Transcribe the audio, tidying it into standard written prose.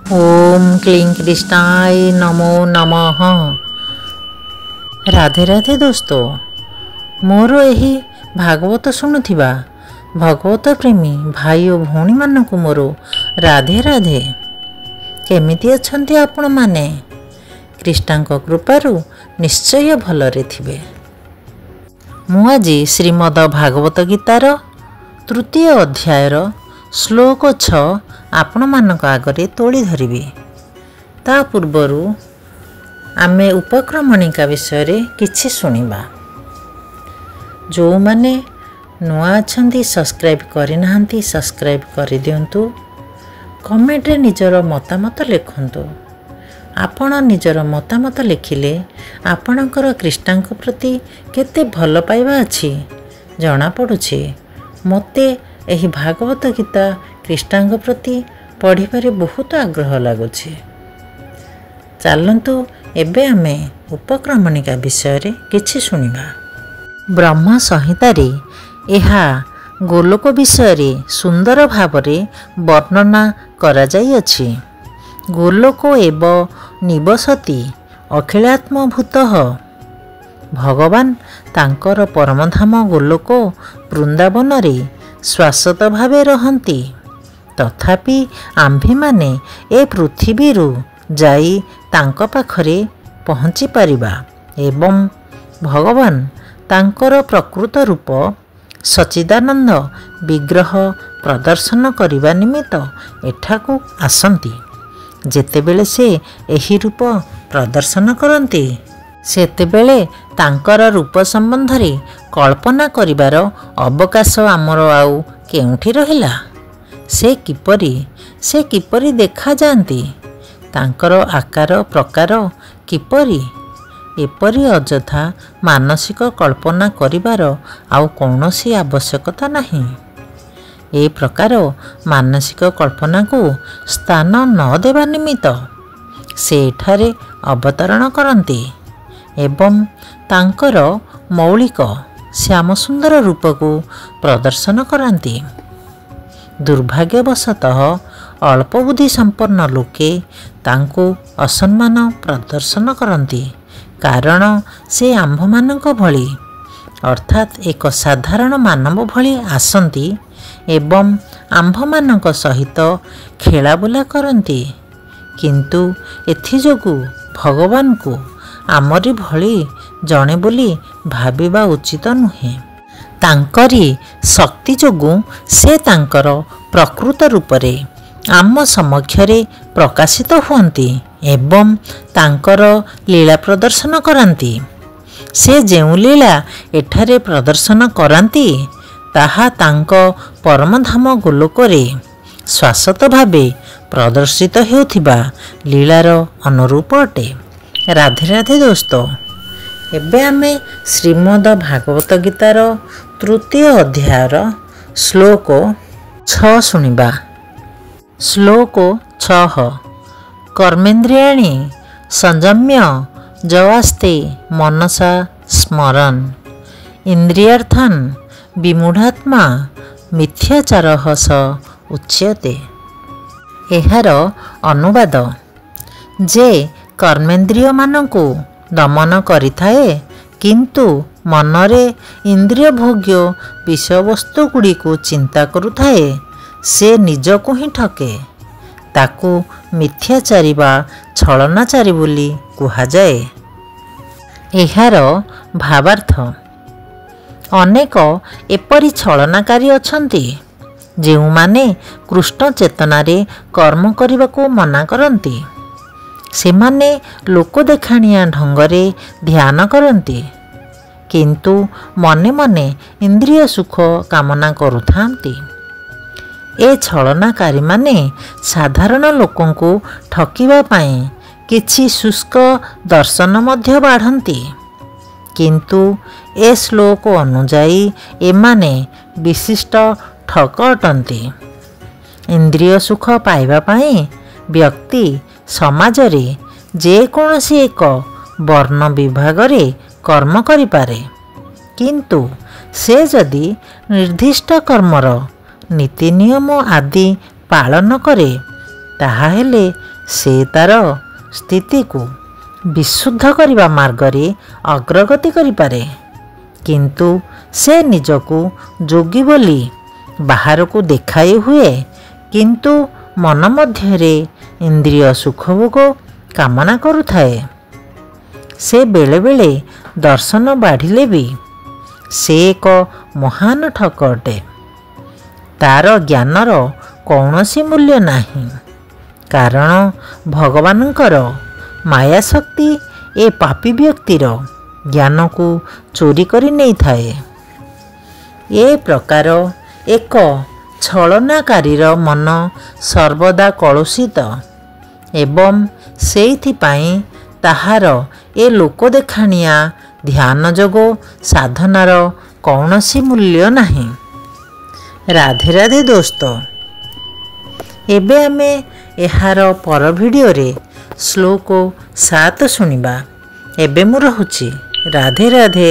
ଓମ୍ କ୍ଲିଂ କୃଷ୍ଣାୟ ନମୋ ନମଃ। ରାଧେ ରାଧେ ଦୋସ୍ତ, ମୋର ଏହି ଭାଗବତ ଶୁଣୁଥିବା ଭଗବତ ପ୍ରେମୀ ଭାଇ ଓ ଭଉଣୀମାନଙ୍କୁ ମୋର ରାଧେ ରାଧେ। କେମିତି ଅଛନ୍ତି ଆପଣମାନେ? କୃଷ୍ଣଙ୍କ କୃପାରୁ ନିଶ୍ଚୟ ଭଲରେ ଥିବେ। ମୁଁ ଆଜି ଶ୍ରୀମଦ ଭାଗବତ ଗୀତାର ତୃତୀୟ ଅଧ୍ୟାୟର ଶ୍ଲୋକ 6 ଆପଣମାନଙ୍କ ଆଗରେ ତୋଳି ଧରିବି। ତା ପୂର୍ବରୁ ଆମେ ଉପକ୍ରମଣିକା ବିଷୟରେ କିଛି ଶୁଣିବା। ଯେଉଁମାନେ ନୂଆ ଅଛନ୍ତି, ସବସ୍କ୍ରାଇବ୍ କରିନାହାନ୍ତି, ସବସ୍କ୍ରାଇବ୍ କରିଦିଅନ୍ତୁ। କମେଣ୍ଟରେ ନିଜର ମତାମତ ଲେଖନ୍ତୁ। ଆପଣ ନିଜର ମତାମତ ଲେଖିଲେ ଆପଣଙ୍କର କୃଷ୍ଣଙ୍କ ପ୍ରତି କେତେ ଭଲ ପାଇବା ଅଛି ଜଣାପଡ଼ୁଛି। ମୋତେ ଏହି ଭାଗବତ ଗୀତା କୃଷ୍ଣଙ୍କ ପ୍ରତି ପଢ଼ିବାରେ ବହୁତ ଆଗ୍ରହ ଲାଗୁଛି। ଚାଲନ୍ତୁ ଏବେ ଆମେ ଉପକ୍ରମଣିକା ବିଷୟରେ କିଛି ଶୁଣିବା। ବ୍ରହ୍ମ ସଂହିତାରେ ଏହା ଗୋଲୋକ ବିଷୟରେ ସୁନ୍ଦର ଭାବରେ ବର୍ଣ୍ଣନା କରାଯାଇଅଛି। ଗୋଲୋକ ଏବ ନିବସତି ଅଖିଳାତ୍ମଭୂତଃ। ଭଗବାନ ତାଙ୍କର ପରମଧାମ ଗୋଲୋକ ବୃନ୍ଦାବନରେ ଶାଶ୍ୱତ ଭାବେ ରହନ୍ତି। ତଥାପି ଆମ୍ଭେମାନେ ଏ ପୃଥିବୀରୁ ଯାଇ ତାଙ୍କ ପାଖରେ ପହଞ୍ଚି ପାରିବା ଏବଂ ଭଗବାନ ତାଙ୍କର ପ୍ରକୃତ ରୂପ ସଚ୍ଚିଦାନନ୍ଦ ବିଗ୍ରହ ପ୍ରଦର୍ଶନ କରିବା ନିମିତ୍ତ ଏଠାକୁ ଆସନ୍ତି। ଯେତେବେଳେ ସେ ଏହି ରୂପ ପ୍ରଦର୍ଶନ କରନ୍ତି, ସେତେବେଳେ ତାଙ୍କର ରୂପ ସମ୍ବନ୍ଧରେ କଳ୍ପନା କରିବାର ଅବକାଶ ଆମର ଆଉ କେଉଁଠି ରହିଲା? ସେ କିପରି, ସେ କିପରି ଦେଖାଯାଆନ୍ତି, ତାଙ୍କର ଆକାର ପ୍ରକାର କିପରି, ଏପରି ଅଯଥା ମାନସିକ କଳ୍ପନା କରିବାର ଆଉ କୌଣସି ଆବଶ୍ୟକତା ନାହିଁ। ଏ ପ୍ରକାର ମାନସିକ କଳ୍ପନାକୁ ସ୍ଥାନ ନ ଦେବା ନିମିତ୍ତ ସେ ଏଠାରେ ଅବତରଣ କରନ୍ତି ଏବଂ ତାଙ୍କର ମୌଳିକ ଶ୍ୟାମସୁନ୍ଦର ରୂପକୁ ପ୍ରଦର୍ଶନ କରାନ୍ତି। ଦୁର୍ଭାଗ୍ୟବଶତଃ ଅଳ୍ପ ବୁଦ୍ଧି ସମ୍ପନ୍ନ ଲୋକେ ତାଙ୍କୁ ଅସମ୍ମାନ ପ୍ରଦର୍ଶନ କରନ୍ତି, କାରଣ ସେ ଆମ୍ଭମାନଙ୍କ ଭଳି, ଅର୍ଥାତ୍ ଏକ ସାଧାରଣ ମାନବ ଭଳି ଆସନ୍ତି ଏବଂ ଆମ୍ଭମାନଙ୍କ ସହିତ ଖେଳାବୁଲା କରନ୍ତି। କିନ୍ତୁ ଏଥିଯୋଗୁଁ ଭଗବାନଙ୍କୁ ଆମରି ଭଳି ଜଣେ ବୋଲି ଭାବିବା ଉଚିତ ନୁହେଁ। ତାଙ୍କରି ଶକ୍ତି ଯୋଗୁଁ ସେ ତାଙ୍କର ପ୍ରକୃତ ରୂପରେ ଆମ ସମକ୍ଷରେ ପ୍ରକାଶିତ ହୁଅନ୍ତି ଏବଂ ତାଙ୍କର ଲୀଳା ପ୍ରଦର୍ଶନ କରାନ୍ତି। ସେ ଯେଉଁ ଲୀଳା ଏଠାରେ ପ୍ରଦର୍ଶନ କରାନ୍ତି, ତାହା ତାଙ୍କ ପରମଧାମ ଗୋଲୋକରେ ଶାଶ୍ୱତ ଭାବେ ପ୍ରଦର୍ଶିତ ହେଉଥିବା ଲୀଳାର ଅନୁରୂପ ଅଟେ। ରାଧେ ରାଧେ ଦୋସ୍ତ, ଏବେ ଆମେ ଶ୍ରୀମଦ ଭାଗବତ ଗୀତାର ତୃତୀୟ ଅଧ୍ୟାୟର ଶ୍ଲୋକ 6 ଶୁଣିବା। ଶ୍ଲୋକ 6। କର୍ମେନ୍ଦ୍ରିୟାଣି ସଂଯମ୍ୟ ଯବାସ୍ତେ ମନସା ସ୍ମରନ୍ ଇନ୍ଦ୍ରିୟାର୍ଥାନ୍ ବିମୂଢ଼ାତ୍ମା ମିଥ୍ୟାଚାରଃ ସ ଉଚ୍ୟତେ। ଏହାର ଅନୁବାଦ, ଯେ କର୍ମେନ୍ଦ୍ରିୟମାନଙ୍କୁ ଦମନ କରିଥାଏ କିନ୍ତୁ ମନରେ ଇନ୍ଦ୍ରିୟଭୋଗ୍ୟ ବିଷୟବସ୍ତୁଗୁଡ଼ିକୁ ଚିନ୍ତା କରୁଥାଏ, ସେ ନିଜକୁ ହିଁ ଠକେ। ତାକୁ ମିଥ୍ୟାଚାରୀ ବା ଛଳନାଚାରୀ ବୋଲି କୁହାଯାଏ। ଏହାର ଭାବାର୍ଥ, ଅନେକ ଏପରି ଛଳନାକାରୀ ଅଛନ୍ତି ଯେଉଁମାନେ କୃଷ୍ଣ ଚେତନାରେ କର୍ମ କରିବାକୁ ମନା କରନ୍ତି। ସେମାନେ ଲୋକ ଦେଖାଣିଆ ଢଙ୍ଗରେ ଧ୍ୟାନ କରନ୍ତି, କିନ୍ତୁ ମନେ ମନେ ଇନ୍ଦ୍ରିୟ ସୁଖ କାମନା କରୁଥାନ୍ତି। ଏ ଛଳନାକାରୀମାନେ ସାଧାରଣ ଲୋକଙ୍କୁ ଠକିବା ପାଇଁ କିଛି ଶୁଷ୍କ ଦର୍ଶନ ମଧ୍ୟ ବାଢ଼ନ୍ତି, କିନ୍ତୁ ଏ ଶ୍ଲୋକ ଅନୁଯାୟୀ ଏମାନେ ବିଶିଷ୍ଟ ଠକ ଅଟନ୍ତି। ଇନ୍ଦ୍ରିୟ ସୁଖ ପାଇବା ପାଇଁ ବ୍ୟକ୍ତି ସମାଜରେ ଯେକୌଣସି ଏକ ବର୍ଣ୍ଣ ବିଭାଗରେ କର୍ମ କରିପାରେ, କିନ୍ତୁ ସେ ଯଦି ନିର୍ଦ୍ଦିଷ୍ଟ କର୍ମର ନୀତି ନିୟମ ଆଦି ପାଳନ କରେ, ତାହାହେଲେ ସେ ତା'ର ସ୍ଥିତିକୁ ବିଶୁଦ୍ଧ କରିବା ମାର୍ଗରେ ଅଗ୍ରଗତି କରିପାରେ, କିନ୍ତୁ ସେ ନିଜକୁ ଯୋଗୀ ବୋଲି ବାହାରକୁ ଦେଖାଇ ହୁଏ, କିନ୍ତୁ ମନ ମଧ୍ୟରେ ଇନ୍ଦ୍ରିୟ ସୁଖଭୋଗ କାମନା କରୁଥାଏ। ସେ ବେଳେବେଳେ ଦର୍ଶନ ବାଢ଼ିଲେ ବି ସେ ଏକ ମହାନ ଠକ ଅଟେ। ତା'ର ଜ୍ଞାନର କୌଣସି ମୂଲ୍ୟ ନାହିଁ, କାରଣ ଭଗବାନଙ୍କର ମାୟାଶକ୍ତି ଏ ପାପୀ ବ୍ୟକ୍ତିର ଜ୍ଞାନକୁ ଚୋରି କରି ନେଇଥାଏ। ଏ ପ୍ରକାର ଏକ ଛଳନାକାରୀର ମନ ସର୍ବଦା କଳୁଷିତ ଏବଂ ସେଇଥିପାଇଁ ତାହାର ଏ ଲୋକ ଦେଖାଣିଆ ଧ୍ୟାନ ଯୋଗ ସାଧନାର କୌଣସି ମୂଲ୍ୟ ନାହିଁ। ରାଧେ ରାଧେ ଦୋସ୍ତ। ଏବେ ଆମେ ଏହାର ପର ଭିଡ଼ିଓରେ ଶ୍ଲୋକ 7 ଶୁଣିବା। ଏବେ ମୁଁ ରହୁଛି। ରାଧେ ରାଧେ।